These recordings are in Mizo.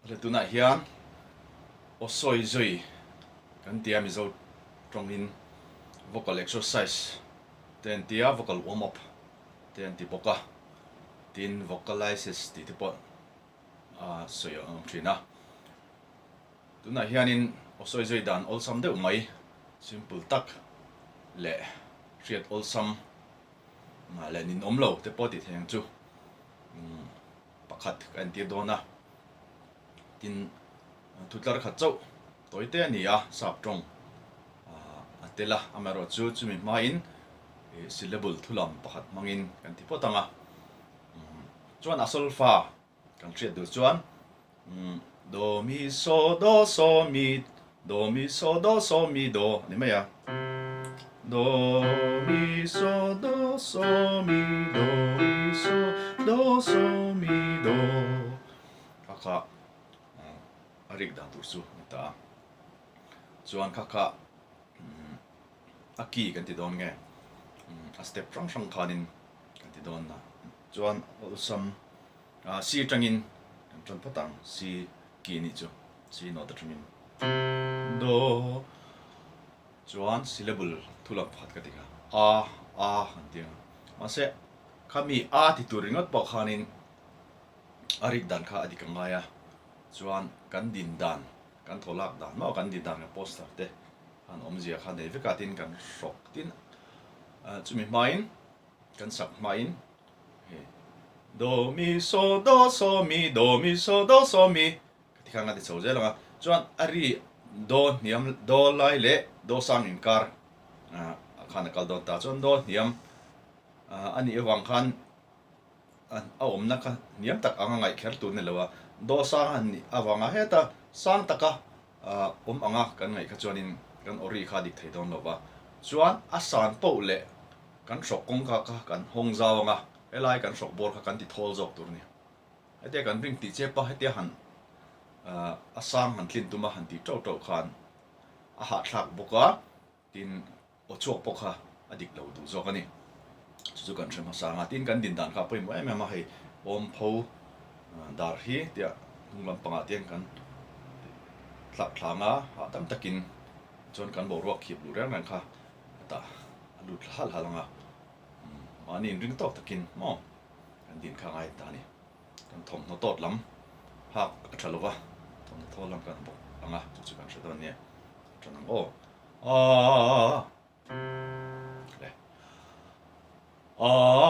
Hre tunah hian aw sawi zui kan tia Mizo tawngin vocal exercise te an tia, vocal warm up te an ti bawk a, tin vocalizes tih te pawh a sawi a awm thin a. Tunah hianin aw sawi zui dan awlsam deuh mai, simple tak leh hriat awlsam leh ninawm lo te pawh tih theih ang chu. Pakhat ka entir dawn a, tin thutlar khat chauh tawi te a ni a, sap tawng a tel a, amaherawhchu chumi hmain syllable thulam pakhat hmangin kan ti phawt ang a, chuan a solfa kan hriat duh chuan do mi so do so mi do mi so do so mi do a ni mai a, do mi so do so mi do mi so do so mi do kha kha a rik dan tur chu a ni ta a, chuan kha kha a key kan ti dawn nge a step hrang hrang khanin kan ti dawn a, chuan awlsam C atangin kan tan phawt ang, C key nih chu C note atangin do chuan syllable thu lam pakhat ka ti kha a a an ti ang mahse khami a ti tur ringawt pawh khanin a rik dan kha a dik angai a chuan kan din dan kan thaw lak dan maw kan din dan kan poster te khan awmzia kha nei vek a tin kan hrawk tin chumi hmain Kan sak hmain hei do mi so do so mi do mi so do so mi ka ti khan ka ti chho zel ang a, chuan a ri do hniam do lai leh do sang inkar ah khan a kal dawn ta, chuan do hniam ah a nih avang khan a awmna kha hniam tak anga ngaih kher tur a ni lo a, do sang a nih avanga heta sang taka ah awm anga kan ngaih kha chuanin kan aw ri kha a dik thei dawn lo va, chuan a san poh leh Kan hrawk kawngka kha kan hawng zau ang a, helai kan hrawk bawr kha kan ti thawl zawk tur a ni. Hetia kan ring tih chep a, hetia han a sang han tlin tum a han tih tauh tauh khan a hahthlak bawk a, tin aw chhuak pawh kha a dik lo duh zawk a ni. Chu chu kan hre hmasa ang a, tin kan din dan kha a pawimawh em em a, hei awm pho dar hi tia hnung lampangah te hian kan tlak thlang a, hahdam takin chuan kan boruak khip luh reng reng kha a tah a lut thla halh halh ang a, mahni inring tawk takin maw kan din kha ngai ta a ni. Kan thawmhnaw tawt lam hak a tha lova, thawmhnaw thawl lam kan bawk ang a, chu chu kan hre dawn nia. A tha nang aw. Aaa le Aaa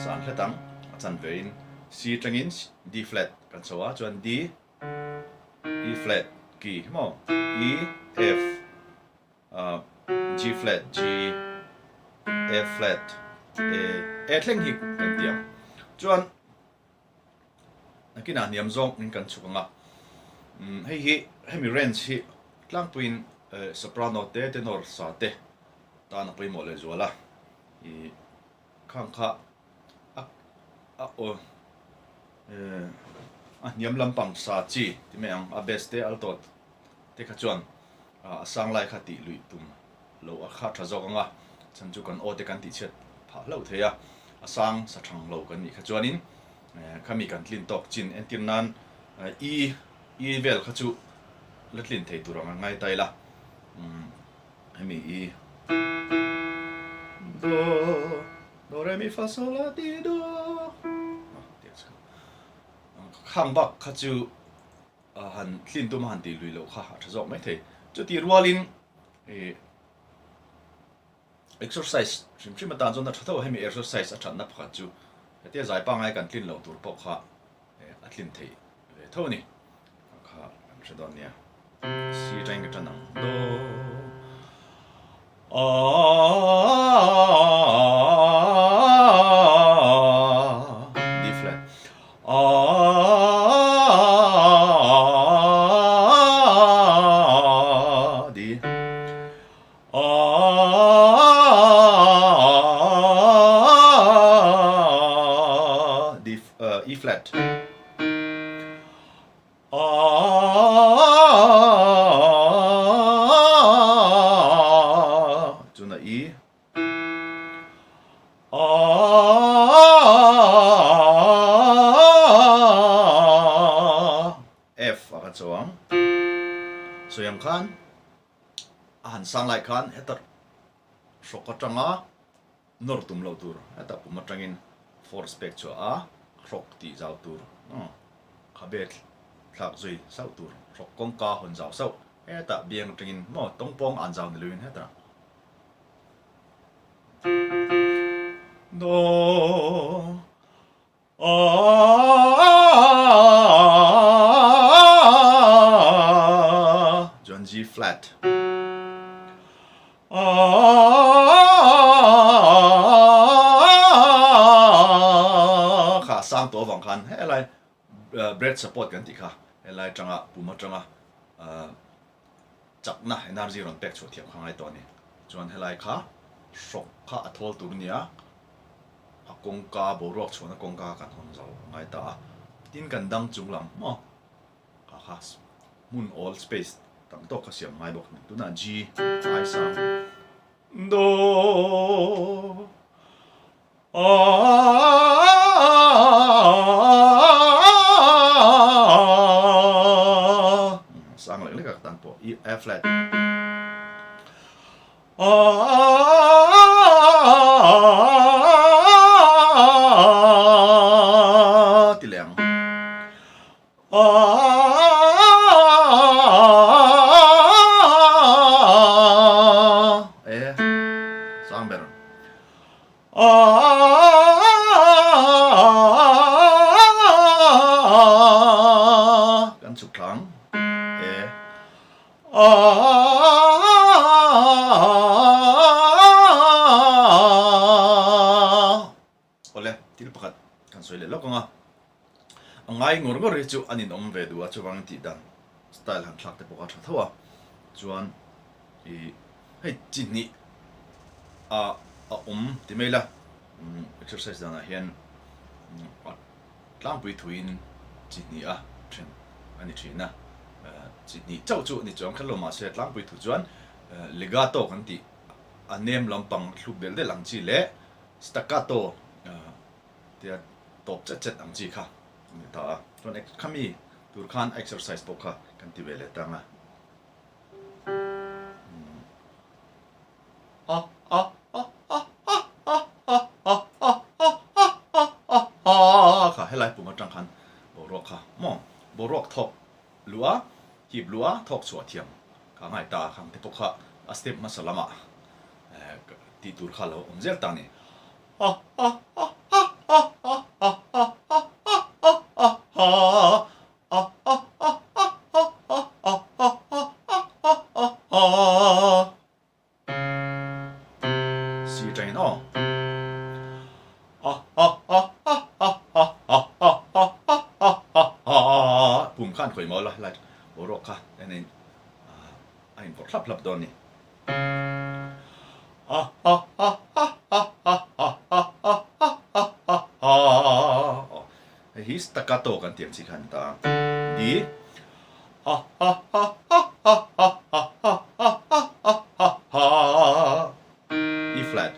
San hlet ang, a chanve in C atangin D flat kan chho a, chuan D, E flat key hi maw, E, F, G flat, G, A flat, A, A thleng hi kan ti ang. Chuan nakinah hniam zawng in kan chhuk ang a, hei hi hemi range hi tlangpuiin soprano te tenor sa te tan a pawimawh lehzual a. I khang kha a a aw a hniam lampang sa chi ti mai ang a base te alto te kha chuan a sang lai kha tih luih tum lo a kha tha zawk ang a chhan chu kan aw te kan tih chhiat phah hlauh thei a a sang sa thang lo kan nih kha chuanin khami kan tlin tawk chin entir nan e e vel kha chu la tlin thei tur ang a ngai ta ila. Hemi i Do do re mi fa sol la ti do Khang bak kha chu han tlin tum a han tih lui loh kha a tha zawk mai thei. Chuti rualin i exercise hrim hrim atan chuan a tha tho a, hemi exercise a thatna pakhat chu hetia zai pangngai kan tlin loh tur pawh kha a tlin theih ve tho a ni. Kha kan hre dawn nia. C atangin ka tan ang. Do A D flat A D A D E flat A chuna E A. Tiang khan a han sang lai khan heta hrawk atanga nawr tum loh tur, heta pum atangin force pek chhuah a hrawk tih zau tur, khabe thlak zui sauh tur, hrawk kawngka hawn zau sauh, hetah biang atangin maw tawngpawng an zau ni loin hetah Do A chuan G flat A kha sang tawh avang khan helai breath support kan tih kha helai atanga pum atanga chakna energy rawn pek chhuah thiam kha ngai tawh a ni. Chuan helai kha hrawk kha a thawl tur a ni a, a kawngka boruak chhuahna kawngka kan hawn zo a ngai ta a. Tin kan dang chung lam maw kha kha hmun awl space tam tawk kha siam ngai bawk a ni. Tunah G ai sang Do A Sang lek lek a ka tan pawh E F flat A Ti leh ang A E Sang ber Kan chhuk thlang e. Awle, thil pakhat kan sawi leh lawk ang a. A ngai ngawr ngawr hi chu an inawm ve duh a, chuvangin tih dan style han thlak te pawh kha a tha tho a. Chuan i hei chi hnih a a awm ti mai la exercise danah hian a tlangpui thuin chi hnih a then a ni thin a, chi hnih chauh chu ni chuang kher lo mahse tlangpui thu chuan legato kan tih a nem lampang thluk del del ang chi leh staccato tia tawp chet chet ang chi kha a ni ta a, chuan khami tur khan exercise pawh kha kan ti ve leh tang a. Kha helai pum atang khan boruak kha maw boruak thawk luh a hip luh a thawk chhuah thiam ka ngai ta khang te pawh kha a step hmasa lamah tih tur kha lo awm zel ta a ni. Si atangin aw. Pum khan khawih maw la lai boruak kha en in a invawrh hlap hlap dawn a ni. Hei hi staccato kan tih ang chi kha a ni ta a. D. E flat.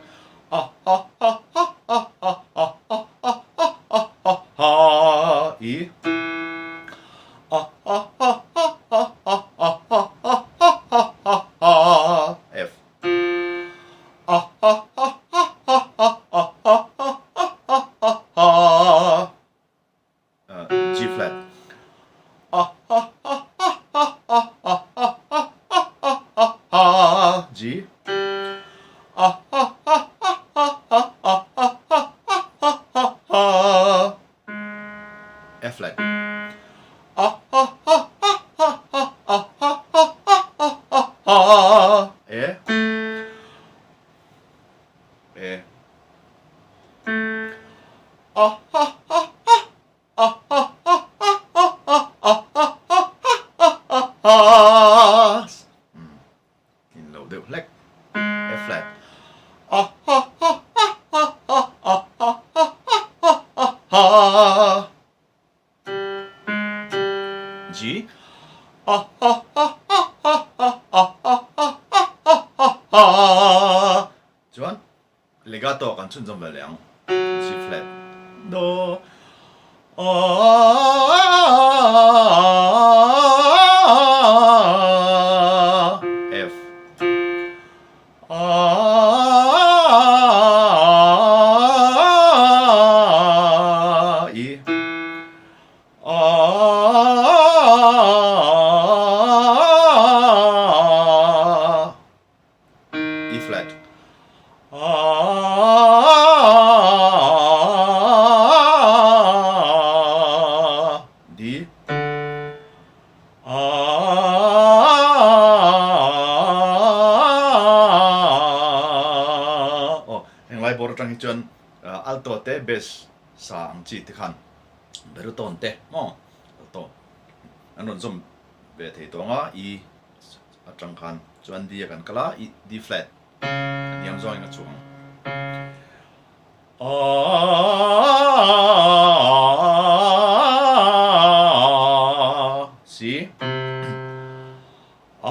E. F. G flat. G. F flat. E. E. In lo deuh hlek. F flat. G. Chuan legato kan chhunzawm ve leh ang. G flat. Do. Heng lai bawr atang hi chuan alto te bass sa ang chi te khan baritone te maw alto an rawn zawm ve thei tawh ang a E atang khan chuan D a kan kal a E D flat a hniam zawngin a chhuak ang. A C A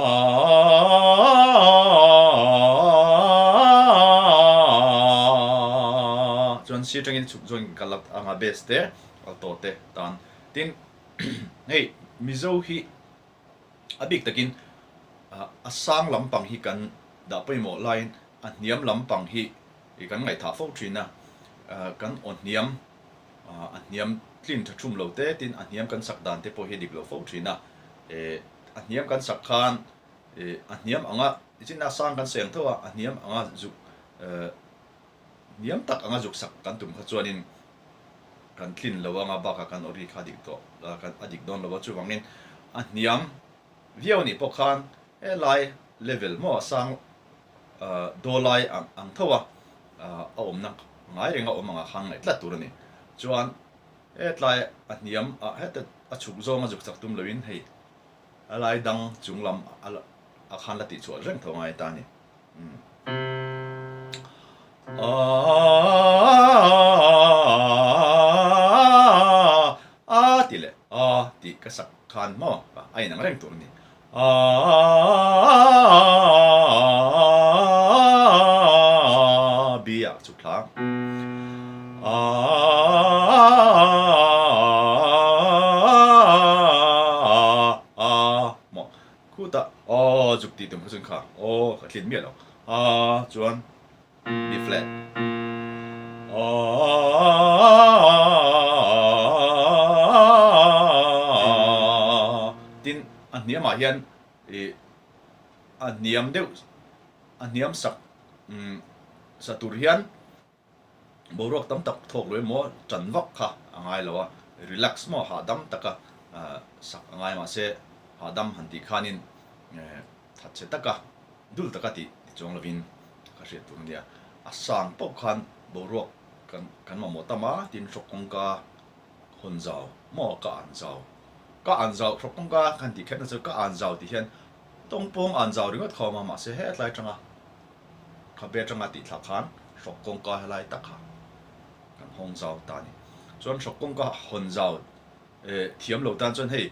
chuan C atangin chhuk zawngin kan kal anga bass te alto te tan tin hei Mizo hi A bik takin a sang lampang hi kan dah pawimawh laiin a hniam lampang hi kan ngaihthah fo thin a, kan aw hniam a hniam tlin tha thum lo te tin a hniam kan sak dan te pawh hi a dik lo fo thin a, a hniam kan sak khan a hniam anga tichin a sang kan seng tho a, a hniam anga zuk hniam tak anga zuk sak kan tum kha chuanin kan tlin lo anga bakah kan awri kha a dik tawh a dik dawn lo a, chuvangin a hniam viau anih pawh khan helai level maw a sang daw lai ang tho a a awmna ngai reng a awm anga khan ngaih tlat tur a ni. Chuan hetlai a hniam ah heta a chhuk zawng a zuk chak tum loin hei a lai dang chung lam a khan la tihchhuah reng tho ngai ta a ni. A tih leh a tih ka sak khan maw a inang reng tur a ni. A B ah chuk thla a. A maw Khutah aw zuk tih tum kha chuan kha aw ka tlin miah lo a chuan B flat aw tin a hniam ah hian ih a hniam deuh a hniam sak sa tur hian Boruak tam tak thawk lo emaw tan vak kha a ngai lo a, relax maw hahdam taka sak a ngai mahse hahdam han tih khanin thatchhe taka dul taka tih ti chuang lovin ka hriat tur a nia. A sang pawh khan boruak kan kan mamawh tam a, tin hrawk kawngka hawn zau maw ka an zau ka an zau hrawk kawngka kan tih kherna chu ka an zau tih hian tawngpawng an zau ringawt kha a awm a mahse hetlai atanga Khabe atanga tih thlak khan hrawk kawngka helai tak kha kan hawng zau ta a ni. Chuan hrawk kawngka hawn zau eh thiam lo tan chuan hei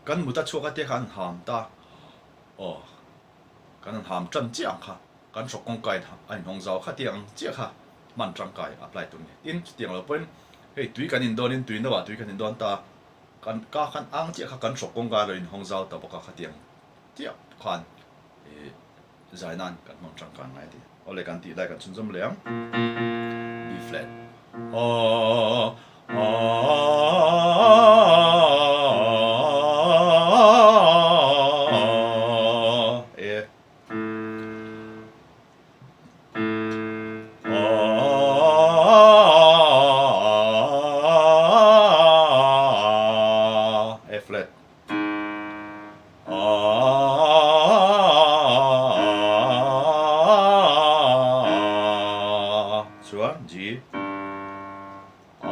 kan mut a chhuak a tia kha an ham ta aw kan han ham tan chiah ang kha kan hrawk kawngka in a inhawng zau kha tiang ang chiah kha hman tangkai apply tur a ni. Tin chutiang lo pawhin hei tui kan in dawnin tui no ah tui kan in dawn ta kan ka khan ang chiah kha kan hrawk kawngka a lo inhawng zau ta bawk a khatiang chiah khan eh zai nan kan hmang tangkai ngai a ti. Awle kan tih lai kan chhunzawm leh ang. B flat. A A E A A flat. A chuan G A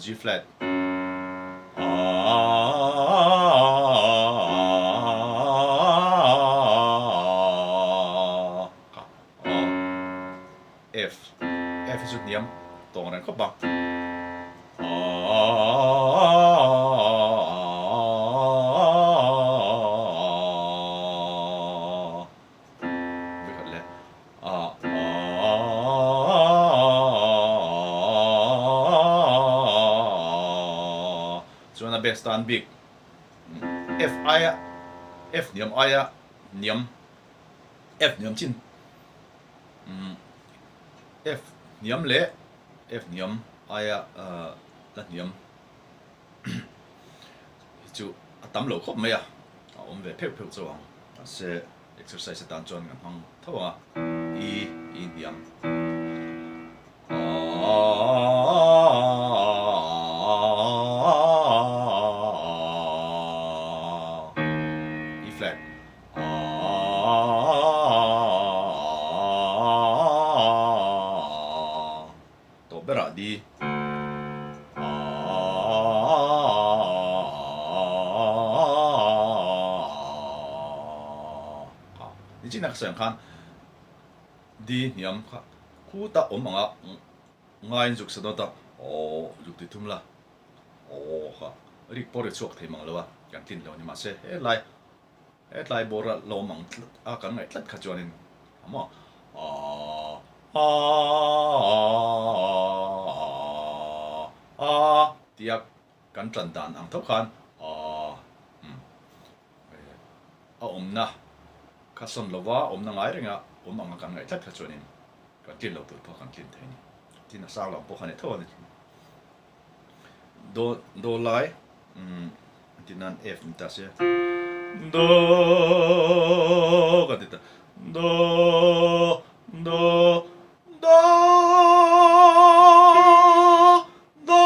G flat A F F hi chu hniam tawng reng khawp a. Vekhat leh a Chuan a bass tan bik F aia F hniam aia hniam F hniam chin F hniam leh F hniam aia la hniam hi chu a tam lo khawp mai a, a awm ve pheuh pheuh chauh ang. Mahse exercise atan chuan kan hmang tho ang a, E E hniam. flat. Tawp berah D. Nichina ka sawi ang khan D hniam kha khuta awm anga ngaiin zuk sa dawt a, aw zuk ti thum la, aw kha rik pawh ri chhuak thei mang lo a, kan tlin lo a ni mahse helai Hetlai bawr a lo mang tlat a kan ngaih tlat kha chuanin a maw a a a tia kan tan dan ang tho khan a umm a awmna kha sawn lova awmna ngai renga awm anga kan ngaih tlat kha chuanin kan tlin lo tur pawh kan tlin thei a ni. Tin a sang lam pawh kha ni tho a ni. Do do lai umm tih nan F ni ta se do ka ti ta do do do do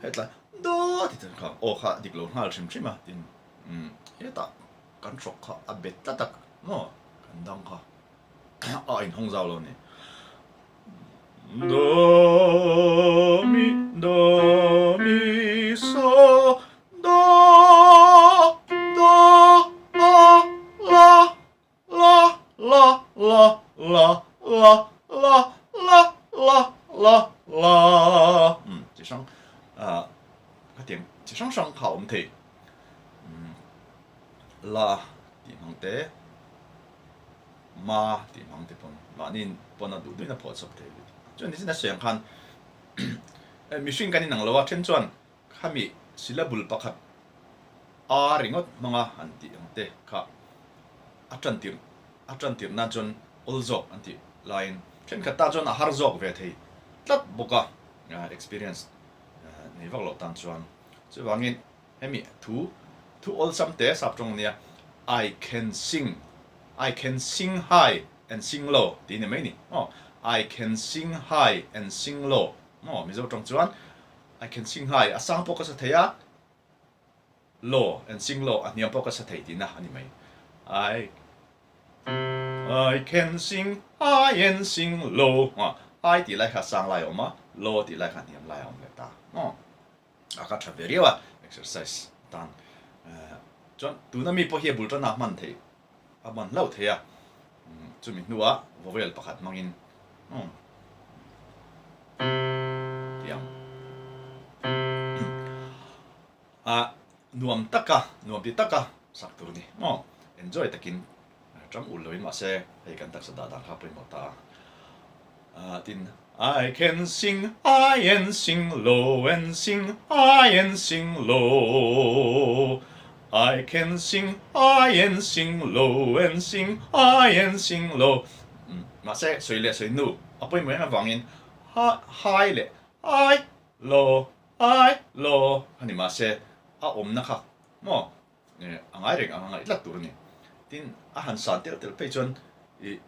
hetlai do ti tan kha aw kha dik lo nghal hrim hrim a tin umm hetah kan hrawk kha a bet tlat a maw kan dang kha a inhawng zau lo a ni. Do mi do mi so do do a la la la la la la la la la la la umm chi hrang ah khatiang chi hrang hrang kha a awm thei umm la tih hmang te. Ma tih hmang te pawn mahni pawn a duh duhin a phuah chawp thei bik. Chuan nichin a sawi ang khan mihring kan inang lo a, then chuan khami syllable pakhat a ringawt hmanga han tih ang te kha a tan tir a tan tir nan chuan awl zawk an tih laiin thenkhat tan chuan a har zawk ve thei tlat bawk a, experience nei vak loh tan chuan. Chuvangin Hemi thu thu awlsam te sap tawng ania I can sing I can sing high and sing low tih ni mai ni maw I can sing high and sing low maw Mizo tawng chuan I can sing high a sang pawh ka sa thei a low and sing low a hniam pawh ka sa thei tihna a ni mai I I can sing high and sing low high tih lai kha sang lai a awm a low tih lai kha hniam lai a awm leh ta maw. A ka tha ve riau a exercise tan chuan tuna mi pawh hi a bul tan a hman theih a hman hlauh thei a chumi hnuah vowel pakhat hmangin tih ang a nuam taka nuam ti taka sak tur a ni maw enjoy takin tang ul loin mahse hei kan taksa dah dan kha pawimawh ta a. Tin, I can sing high and sing low and sing high and sing low I can sing high and sing low and sing high and sing low Mahse, sawi leh sawi nu a pawimawh em avangin high leh high low high low a ni mahse a awmna kha maw a ngai reng ang a ngaih tlat tur a ni. Tin, a han san telh telh phei chuan ih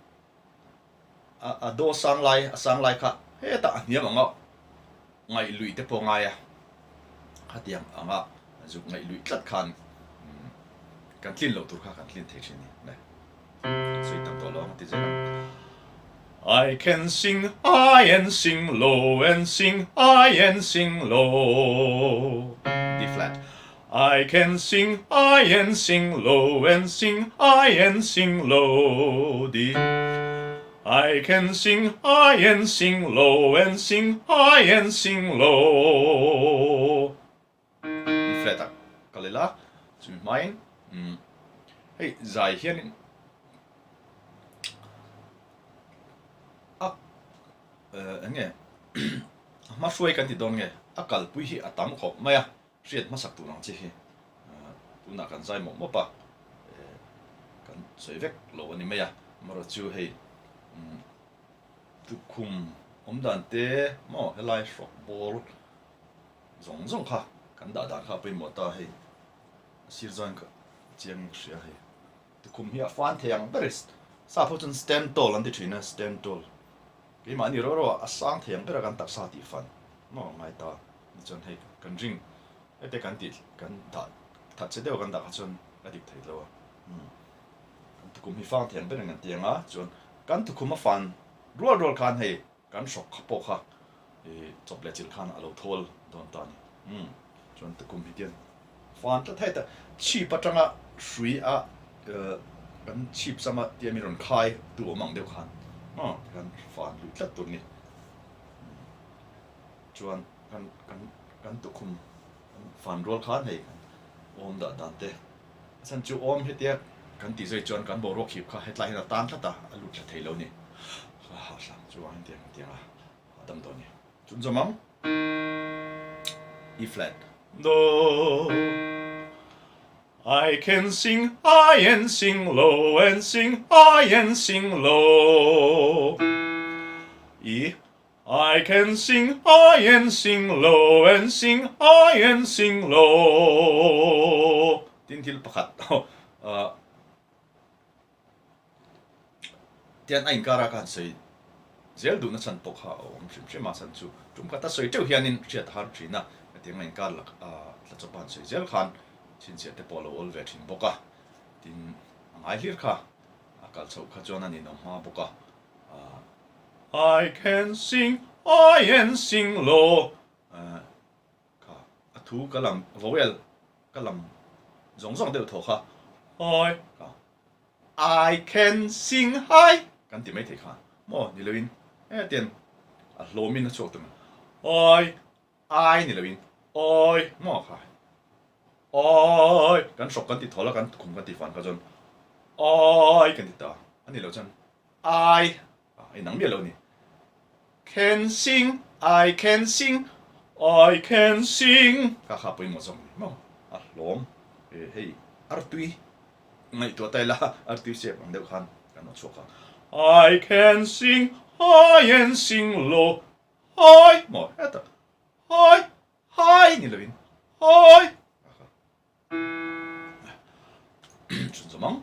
a daw sang lai a sang lai kha hetah a hniam anga ngaih luih te pawh ngai a khatiang anga zuk ngaih luih tlat khan kan tlin loh tur kha kan tlin thei thin a ni sawi tam tawh lo ang a ti zel ang. I can sing high and sing low and sing high and sing low D flat I can sing high and sing low and sing high and sing low D I can sing high and sing low and sing high and sing low E flat ah ka lel a chumi hmain hei zai hianin a eng nge a hma hruai kan ti dawn nge a kalpui hi a tam khawp mai a. Hriat hmasak tur ang chi hi tunah kan zai mawp mawp a, kan sawi vek lo a ni mai a, amaherawh chu hei tukhum awm dan te maw helai hrawk bawr zawng zawng kha kan dah dan kha a pawimawh ta hei a sir chuan ka chiang in ka hria hei tukhum hi a fan thei ang ber sap ho chuan stand tall an ti thin a stand tall keimahni ro ro ah a sang thei ang ber a kan taksa tih fan maw ngai ta. Chuan hei kan ring hete kan tih kan dah that che deuh kan dah kha chuan A dik thei lo a. Umm. Kan tukum hi fang thiam ber in kan ti ang a, chuan kan tukhum a fan rual rual khan hei kan hrawk kha pawh kha i chawp leh chilh khan a lo thawl dawn ta a ni. Umm. Chuan tukum hi tian fan tlat hei ta chhip atanga hrui a kan chhip sama tia mi rawn khai tu awm ang deuh khan aw tikhan fan luih tlat tur a ni. Chuan kan kan kan tukhum kan fan rual khan hei kan awm dah dan te a chhan chu awm hetia kan tih zai chuan kan boruak hip kha hetlai hian a tan tlat a, a lut thla thei lo ni. Ha ha hlang chuan hetiang hetiang a hahdam dawn ni. Chun zawm ang E flat. Do I can sing high and sing low and sing high and sing low. E I can sing high and sing low and sing high and sing low. Tin thil pakhat tian a inkara ka han sawi zel duhna chhan pawh kha a awm hrim hrim a, chhan chu tum khat a sawi teuh hianin hriat a har thin a, hetiang a inkar lak tla chawpa han sawi zel khan chhinchhiah te pawh a lo awl ve thin bawk a, tin a ngai hlir kha a kal chhoh kha chuan a ninawm hma bawk a. I can sing high and sing low. Kha a thu ka lam vowel ka lam zawng zawng deuh thaw kha I kha I can sing high kan ti mai thei kha maw ni loin hetiang a hlawmin a chhuak tum I I ni loin I maw kha I kan hrawk kan ti thawl a kan khum kan ti fan kha chuan I kan ti ta a ni lo chuan I a inang miah lo a ni. Can sing, I can sing, I can sing. Kha kha pawimawh zawk a ni maw? A hlawm e hei artui ngaihtuah ta ila artui sep ang deuh khan kan aw chhuak a. I can sing high and sing low, high maw heta high high ni lovin high. Chhunzawm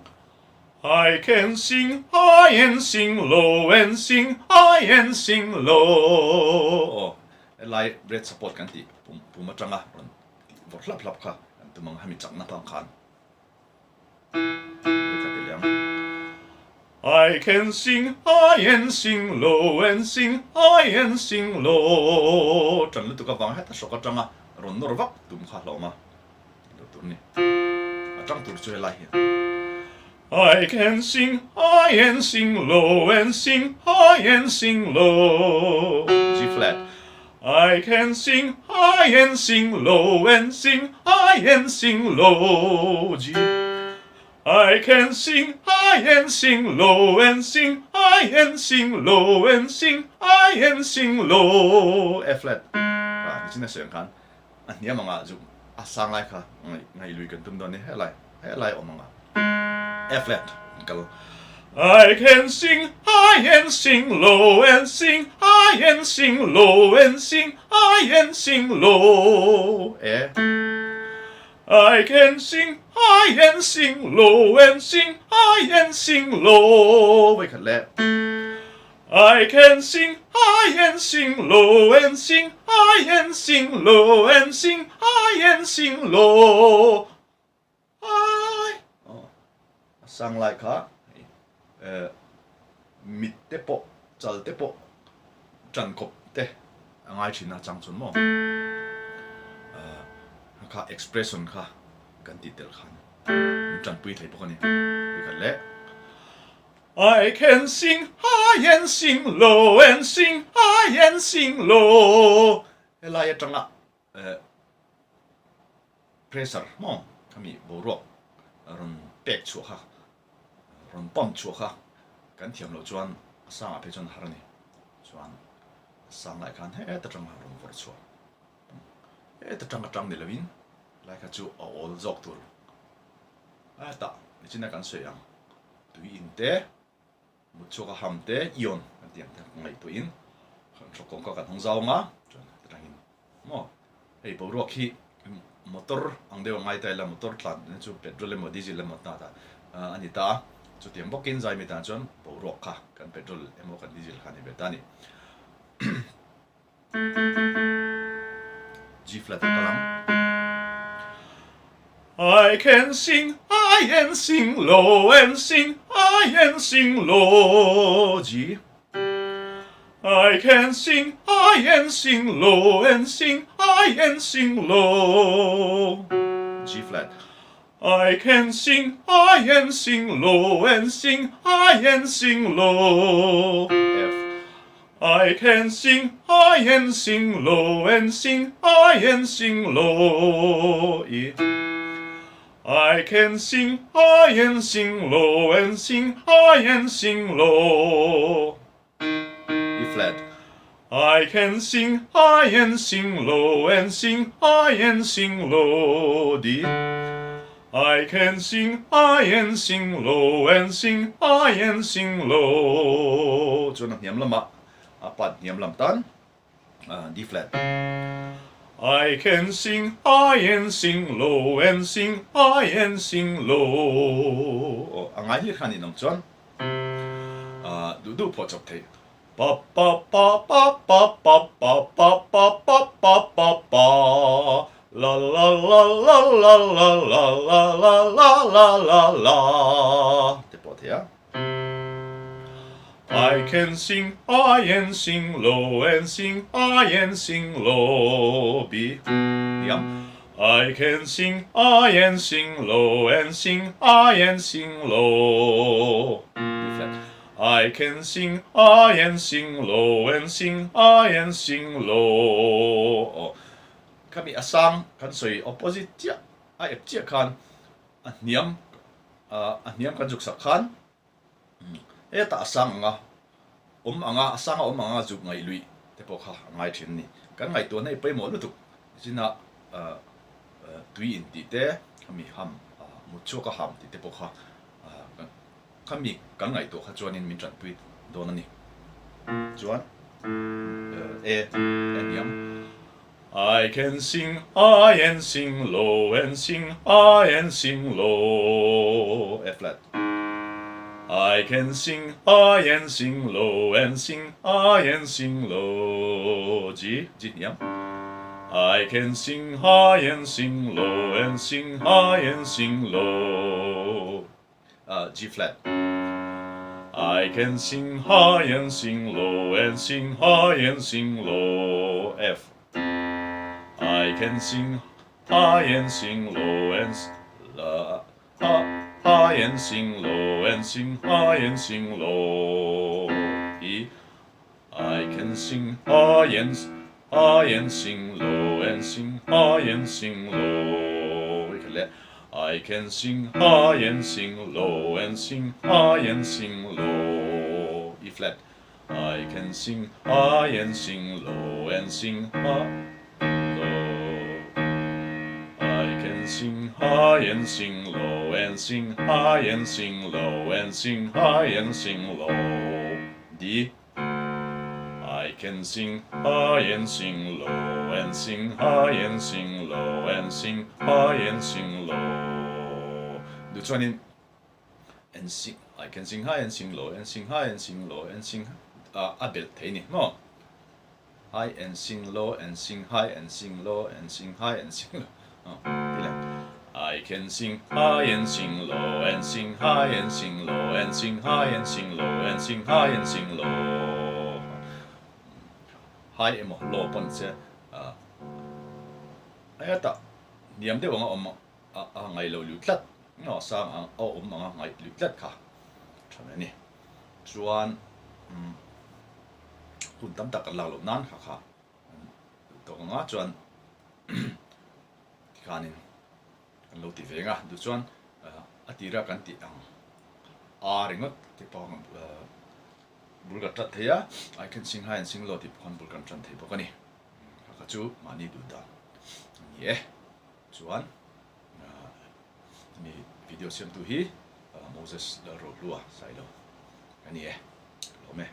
I can sing high and sing low and sing high and sing low. Aw, helai breath support kan tih pum pum atanga rawn tih vawrh hlap hlap kha kan tum ang hemi chakna pang khan vekha ti leh ang. I can sing high and sing low and sing high and sing low. Tan lutuk avang heta hrawk atanga rawn nawr vak tum kha hlauhawm a. Lo tur ni. A tang tur chu helai hian. I can sing high and sing low and sing high and sing low. G flat. I can sing high and sing low and sing high and sing low. G. I can sing high and sing low and sing high and sing low and sing high and sing low. F flat. Ah, nichin a sawi ang khan A hniam anga zuk a sang lai kha ngaih lui kan tum dawn ni helai helai awm anga A flat an kal. I can sing high and sing low and sing high and sing low and sing high and sing low. E. I can sing high and sing low and sing high and sing low. Vawikhat leh. I can sing high and sing low and sing high and sing low and sing high and sing low high. Aw, a sang lai kha eh mit te pawh chal te pawh tan kawp te a ngai thin a chang chuan maw eh kha expression kha kan tih tel khan min tanpui thei bawk a ni. Vawikhat leh. I can sing high and sing low and sing high and sing low. Helai atanga pressure maw khami boruak rawn pek chhuah kha rawn pump chhuah kha kan thiam loh chuan a sangah phei chuan har a ni. Chuan a sang lai khan heta tanga rawn vawrh chhuah heta tanga tang ni lovin helai kha chu a awl zawk tur hetah nichina kan sawi ang. Tui in te, mut chhuak a ham te, ion kan tih ang te ngaihtuah in kan hrawk kawngka kan hawng zau anga chuan heti tangin maw hei boruak hi motor ang deuh a ngai ta ila motor tlan na chu petrol emaw diesel emaw ta ta a ni ta a chutiang bawkin zaimi tan chuan boruak kha kan petrol emaw kan diesel kha a ni ve ta a ni. G flat a kal ang. I can sing high. high and sing low and sing high and sing low G I can sing high and sing low and sing high and sing low G flat I can sing high and sing low and sing high and sing low F I can sing high and sing low and sing high and sing low E I can sing high and sing low and sing high and sing low E flat I can sing high and sing low and sing high and sing low D I can sing high and sing low and sing high and sing low Chuan a hniam lamah a part hniam lam tan D flat. I can sing high and sing low and sing high and sing low Aw a ngai hlir khan in awm chuan duh duh pawh chawp theih. Pa pa pa pa pa pa pa pa pa pa pa pa pa la la la la la la la la la la la la la te pawh thei a. I can sing high and sing low and sing high and sing low B Niam I can sing high and sing low and sing high and sing low B flat I can sing high and sing low and sing high and sing low Aw, khami a sang kan sawi opposite chiah a ep chiah khan a hniam a hniam kan zuk sak khan hetah a sang anga awm anga a sang a awm anga zuk ngaih luih te pawh kha a ngai thin a ni. Kan ngaihtuahna hi pawimawh lutuk zina tui in tih te khami ham mutchhuak a ham tih te pawh kha Khami kan ngaihtuah kha chuanin min tanpui dawn a ni. Chuan e e hniam. I can sing high and sing low and sing high and sing low E flat. I can sing high and sing low and sing high and sing low G G hniam. I can sing high and sing low and sing high and sing low. G flat. I can sing high and sing low and sing high and sing low F. I can sing high and sing low and high and sing low and sing high and sing low E. I can sing high and high and sing low and sing high and sing low I can sing high and sing low and sing high and sing low E flat I can sing high and sing low and sing high low I can sing high and sing low and sing high and sing low and sing high and sing low D I can sing high and sing low and sing high and sing low and sing high and sing low Duh chuanin and sing I can sing high and sing low and sing high and sing low and sing a belh thei ni maw high and sing low and sing high and sing low and sing high and sing low ti leh I can sing high and sing low and sing high and sing low and sing high and sing low and sing high and sing low High emaw low pawn che hetah hniam deuh anga awm a ngaih loh luh tlat a sang ang a awm anga ngaih luh tlat kha tha mai a ni. Chuan hun tam tak kan lak loh nan kha kha tawk anga chuan tikhanin kan lo ti ve ang a, duh chuan a tira kan tih ang a ringawt te pawh bul kan tan thei a, I can sing high and sing low tih pawh khan bul kan tan thei bawk a ni. Kha kha chu mahni duh dan a ni e. Chuan mi video siamtu hi Moses Lalrohlua Sailo a ni e. Lawm e.